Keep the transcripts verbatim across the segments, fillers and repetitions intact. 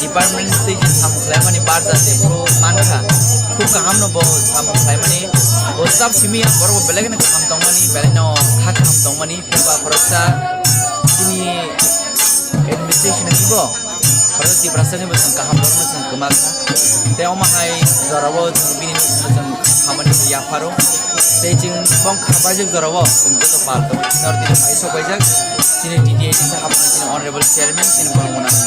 Department tei samung khlaimani barja tei bro mankha. Khub kaham no bo samung khlaimani. Bo staff simi ya borok bo belai no kaham tongmani, belai no kha kaham tongmani. Phiya ba khoroksa chini administration ni bo khorok Tiprasa ni bo chwng kaham borok no chwng kwma kha. Tei omo hai jora o chwng bini no chwng khamani yapharo. Tei chwng bong kha paijak jora o chwng joto pal tongo. North East hai sok paijak. Chini T T A D C hapna chini honorable chairman chini borok mwnang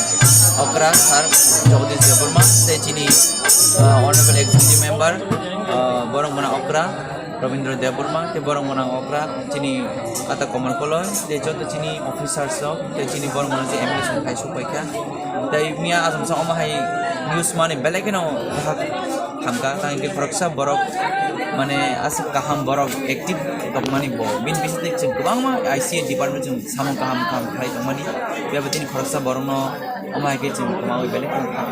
okra sir Jagadish Debbarma tei chini, ah, honorable executive member, ah, borok mwnang okra Rabindra Debbarma tei borok mwnang okra chini kata Kamal Koloi tei joto chini officers rok tei chini borok mwnang je M L A song hai sok paikha. Tei miya asam sa omo hai news mani belai kheno hamka tang ke khoroksa borok mane aswk kaham borok active tongmani bo bini bisingtwi chwng kwbangma I C A department chwng samung kaham kaham khlai tongmani. Biyabo tini khoroksa borokno omo hai khe chwng kwmawi belai kheno kha.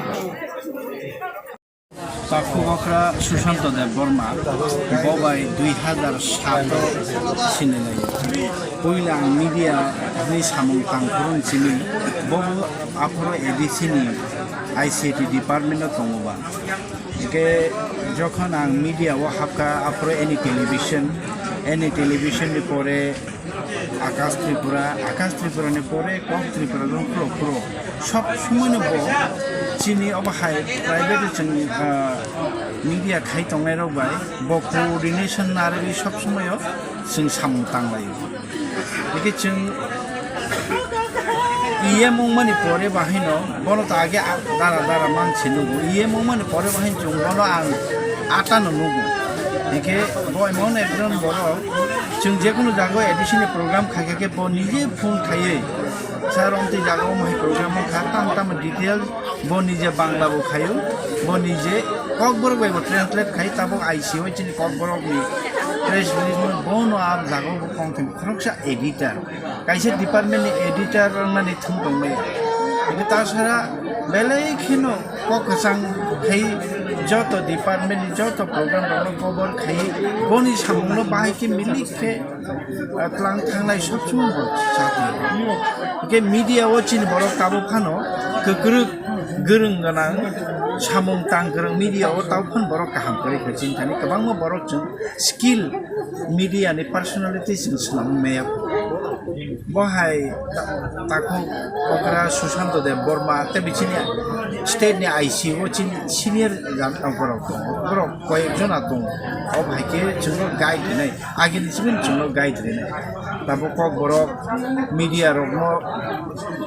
Takhuk okra Sushanto Debbarma bo bai dui hazar sat o sinilai. Puila ang media ni samung tangphuru simi bo aphuru A D C ni I C T department o tongo ba. Hingke jokhon ang media o hapka aphuru any television, any television ni pore Akash Tripura, Akash Tripura ni pore Kok Tripura jong pro pro. Sob somoi no bo chini obo hai private chwng, ah, media khai tongnai rok bai bo coordination narwgwi sob somoi o chwng samung tanglaio. Hingke chwng E M wngmani pore bahino bono to age a-, dara dara manse nugo. E M wngmani pore bahino chwng bono ang ata no nugo. Hingke bo emon ekjon borok chwng jekunu jaga o A D C ni program khaikha khe bo nije phone khaiwi sir omtwi jaga o mohai program wngkha tamo tamo detail bo nije Bangla bo khaio, bo nije Kokborok bai bo translate khai tabuk I C O chini Kokborok ni press release no bono a jaga o bo kongthim khoroksa editor. Kaisa department ni editor wngnani thung tongmaya. Hingke ta sara belai kheno kok kwchang khai joto department ni joto program rokno cover khai boni samung no bahai khe milik khe, ah, tlang thangnai sob somoi bo chati. Hingke media o chini borok tabuk phano kwkrwk gwrwng gwnang samung tang kwrwng media o tabuk phano borok kaham kwrwi khe chini thani kwbangma borok chwng skill media ni personality chwng swnam maya. Bo hai ta-, takhuk okra Susanto Deb Borma tei bichini state ni I C O chini senior jan-, borok tongo. Borok koyek jona tongo. O hai khe chwngno guide rwnai. Agini simi chwngno guide rwnai. Tabuk kok borok media rokno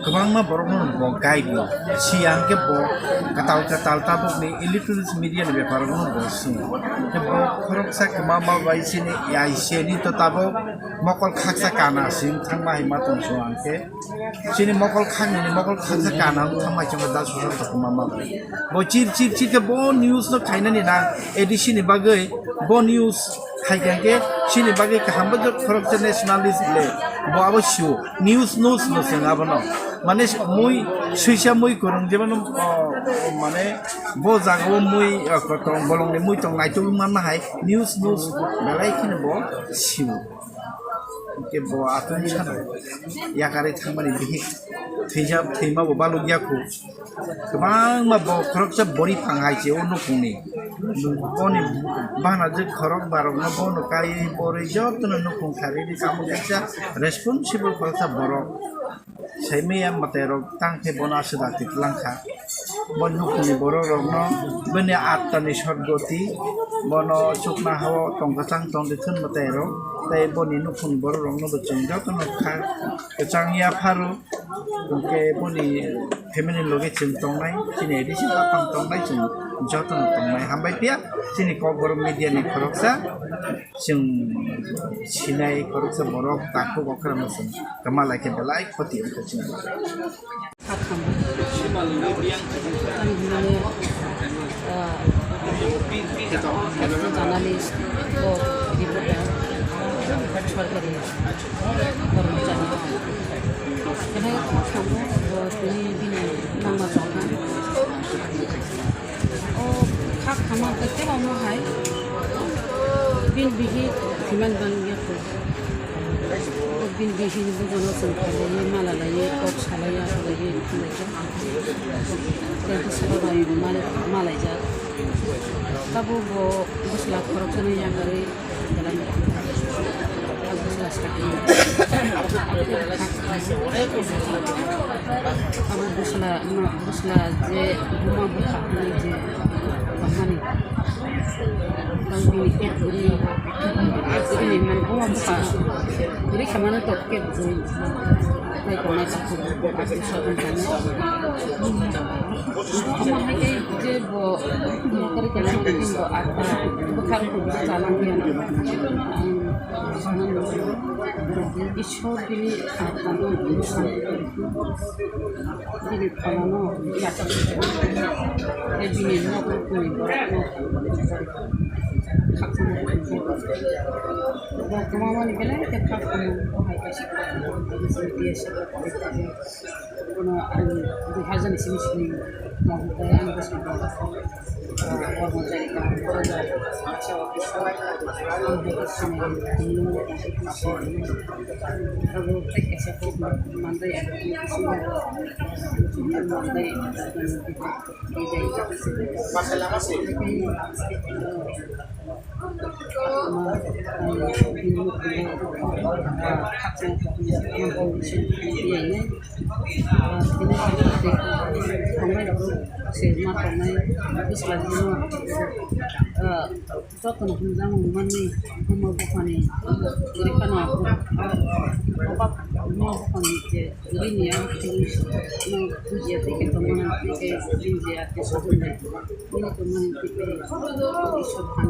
kwbangma borokno bo guide rw. Siya hwnkhe bo kwtal kwtal tabukni electronics media ni bepar rokno bo swngo. Hwnkhe bo khoroksa kwma ma bai chini I C A ni to tabuk mokol khaksa kana sing thangma hai ma tong song ang khe. Chini mokol khaknini mokol khaksa kana wng thangma chongo da Susanto kwma ma bai. Bo chir chir chir khe bo news no khainani na A D C ni bagwi bo news Hai khe hwnkhe chini bagwi kaham bo khoroksa nationalist le bo abo sio news news no chwng abono mane mui suisa mui kwrwng jemon mane bo jaga o mui tong bolong ni mui tong naituk manna hai news news belai kheno bo sio hwnkhe bo atwng sano yakarwi thangmani bihik thwijak thwima bo baluk ya khu. Kwbangma bo khoroksa bori phang hai se o nukungni. Boni bana je khorok barokno bono kaiwi borwi jotono nukung kha ready tamo kaisa responsible khoroksa borok. Saimaya mwtai rok tang khe bono aswk dakti twlang kha. Bo nukungni borok rokno bini attani sotgoti bono chukna hao tong kwchang tong di thun mwtai rok tei boni nukungni borok rokno bo chwng jotono kha kwchang ya pharo. Hwnkhe boni family loge chwng tongnai, chini addition aphang tongnai, chwng jotono tongnai. Hambai phiya chini Kokborok media ni khoroksa, chwng sinai khoroksa borok takhuk okra no chwng kwma lai khe belai khoti wngkha chini. Ang hinmani, ah, journalist o reporter, sorkari kormochari. Belai kha khamung bo tini bini nangma tongkha. O kha khamang khe tei omo hai bini bihik himan ban ya kho. Bini bihikni bujono chwng khailaiwi, mala laiwi, kok salaiwi, achugaiwi thanglaijak. Tei bwskango bai mala-, malaijak. Tabuk bo bwsla khoroksano yakarwi belai bwsla sakni. Abo bwsla, bwsla je buma bwkha hwnwi je tongmani. Tang bini khe kwrwi, kwrwi ni mani buma bwkha kwrwi khe mano tok khe bwrwi nai tongnai takhuk bo ati sodon tani. Omo hai khe je bo nokari khe mani bo ata bwkha rok bo chalang khe ano. Ang Isor bini ata no bwsa. Bini phalano yachaksukha. Tei bini nok rokni borokno khakchangma khaikha. Bo kwmamani belai khe kha khamu, bo hai kaisa kha khamu, bono ang dui hazar ni simi simi nangkukhe ani bwskango. Kormo jai kaham, kormo jai kaisa office o ang hai khe sinai, tini o kaisa office o abo tei kaisa kok manjai, abo tini bisingo manjai, tei jai. Jotono hwnjak mani, buma buphani kwrwi phano, buma buphani je kwrwi ni ang no bujiya tei khe tongmani tei khe bujiya tei sotonai. Bini tongmani tei khe Isor phan.